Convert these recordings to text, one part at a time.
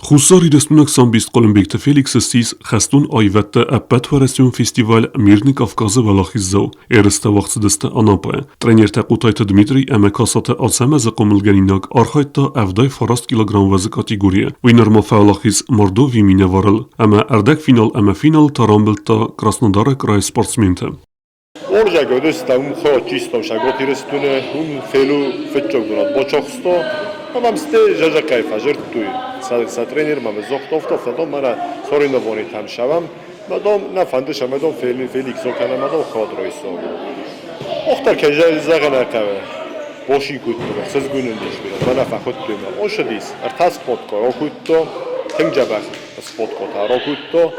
Хуссар Ирыстонаг самбист Хъуылымбегты Феликс ссис хӕстон аивӕдты ӕппӕтуӕрӕсеон фестиваль «Мирный Кавказ-ы уӕлахиздзау». Ерыстӕ уагъд цыдысты Анапӕйы. Тренертӕ Хъотайты Дмитрий ӕмӕ Касаты Ацӕмӕзы хъомылгӕнинаг архайдта 79 килограмм уӕзы категорийы. Уый нырма фӕуӕлахиз Мордовийы минӕварыл ӕмӕ ӕрдӕгфинал ӕмӕ финал та рамбылдта Краснодары крайы спортсменты. Орзӕгодыста ум хоочистом Шагот Ирыстуны, ум фелу фыццаг бочохсто, а вам сте жажакай фажертуй. Са тренер маме зохтовто, фадом мара соревновани там шавам, мадом на фанды шамадом Феликс окана мадом ходройсо. Охтар кежа загана каве. Боши кутто, сызгунун дишбира, мана фахуттума. Ошадис, артас спотко, рокутто, тынг спотко та рокутто,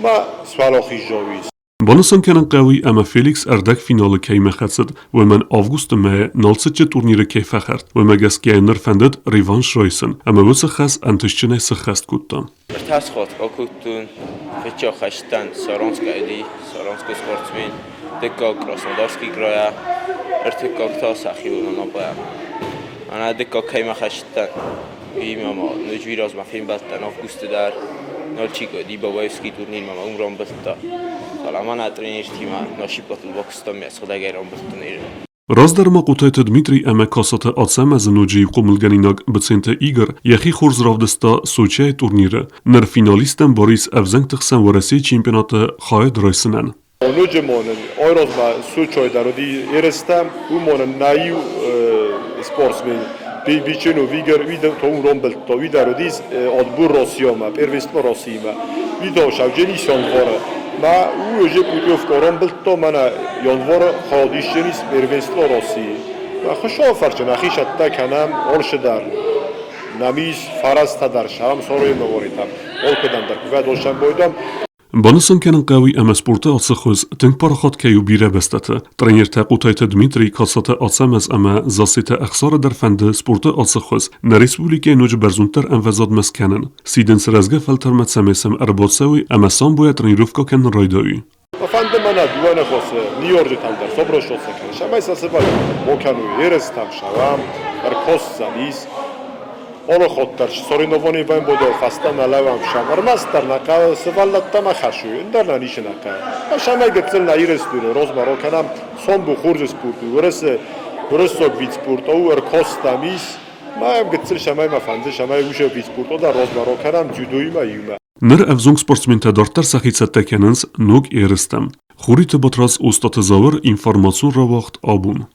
ма свалохи жовис. Банысан кӕнын хъӕуы, ӕмӕ Феликс ӕрдӕгфиналы кӕимӕ хӕцыд, уымӕн августы мӕйы Налцыччы турниры кӕй фӕхӕрд, уымӕ гӕсгӕ йын ныр фӕндыд реванш райсын, ӕмӕ уыцы хӕс ӕнтыстджынӕй сыххӕст кодта. Ӕртасход акодтон фыццаг хӕстӕн Саранскы ӕди, Саранскы спортсмен, дыккаг Краснодарский крайӕ, ӕртыккаг та сӕхиуыл Анапӕйӕ. Ӕнӕ дыккаг кӕимӕ хӕстӕн, уыимӕ ма ноджы размӕ фембӕлдтӕн августы дӕр Нальчикы Дибабаевский турнирмӕ ма уым рамбылдта. Фӕлӕ мӕнӕ тренертимӕ насиппатыл бакуыстам ме сыгъдӕгӕй рамбылдтон Иры. Раздӕр ма Хъотайты Дмитрий ӕмӕ Касаты Ацӕмӕзы ноджы иу хъомылгӕнинаг Быценты Игорь йӕхи хорз равдыста Сочӕйы турниры. Ныр финалисттӕн Борис ӕвзӕнгты хсӕн Уӕрӕсейы чемпионаты хайад райсынӕн. Ноджы монын ойрозмӕ Сочойы дӕр уыди ерыстӕ, уымонын нӕ иу спортсмен Бичену Вигер уый ромбылдта, уый дӕр уыдис отбор Россиямӕ, первенство Россиимӕ. Уый Шавджени январы. Ма уый уже путевка ромбылдта, мӕнӕ январы хайадисдженис первенство России. Хуыцауы фӕрцы нӕхи цӕттӕ кӕнӕм алцы дӕр. Нӕм ис фӕрӕзтӕ дӕр, сӕм соревнованитӕм, алкӕдӕм дӕр куы фӕдосӕм бойдам. Банысан кӕнын хъӕуы, ӕмӕ спорты ацы хуыз тынг парахат кӕй у бирӕ бӕстӕты. Тренертӕ Хъотайты Дмитрий, Касаты Ацӕмӕз ӕмӕ Зассеты Ӕхсары дӕр фӕнды спорты ацы хуыз нӕ республикӕйы ноджы бӕрзонддӕр ӕмвӕзадмӕ скӕнын. Сидынц рӕзгӕ фӕлтӕрмӕ, цӕмӕй сӕм ӕрбацӕуой ӕмӕ самбойӕ тренировкӕ кӕнын райдайой. Фӕнды мӕнӕ дыууӕ ныхасы Нью-Йорджытӕм дӕр собросоцӕ кӕнын, цӕмӕй сӕ сывӕллӕттӕ бокӕной ерыстӕм сӕрам, ӕркосдзӕн ис. Олохоттар соревновани вӕмбодо фӕстӕ нӕ лӕуӕм сӕм, ӕрмӕстдӕр нӕ хъӕуы сывӕллӕттӕмӕ хӕсуй, ӕндӕр нӕ ницы нӕ хъӕуы. Сӕмӕй гыццыл нӕ Ирыстоны розмаро кӕнӕм, сомбу хорз спорт у, уырысы уырыссаг вид спорта у, ӕркостам ис. Ма гыццыл сӕмӕй мӕ фӕнды, сӕмӕй уыцы вид спорта дӕр розмаро кӕнӕм дзюдоимӕ иумӕ. Ныр ӕвзонг спортсментӕ дарддӕр сӕхи цӕттӕ кӕнынц ног ерыстӕм. Хуриты Батрадз Остъаты Зауыр информацион рауагъд абон.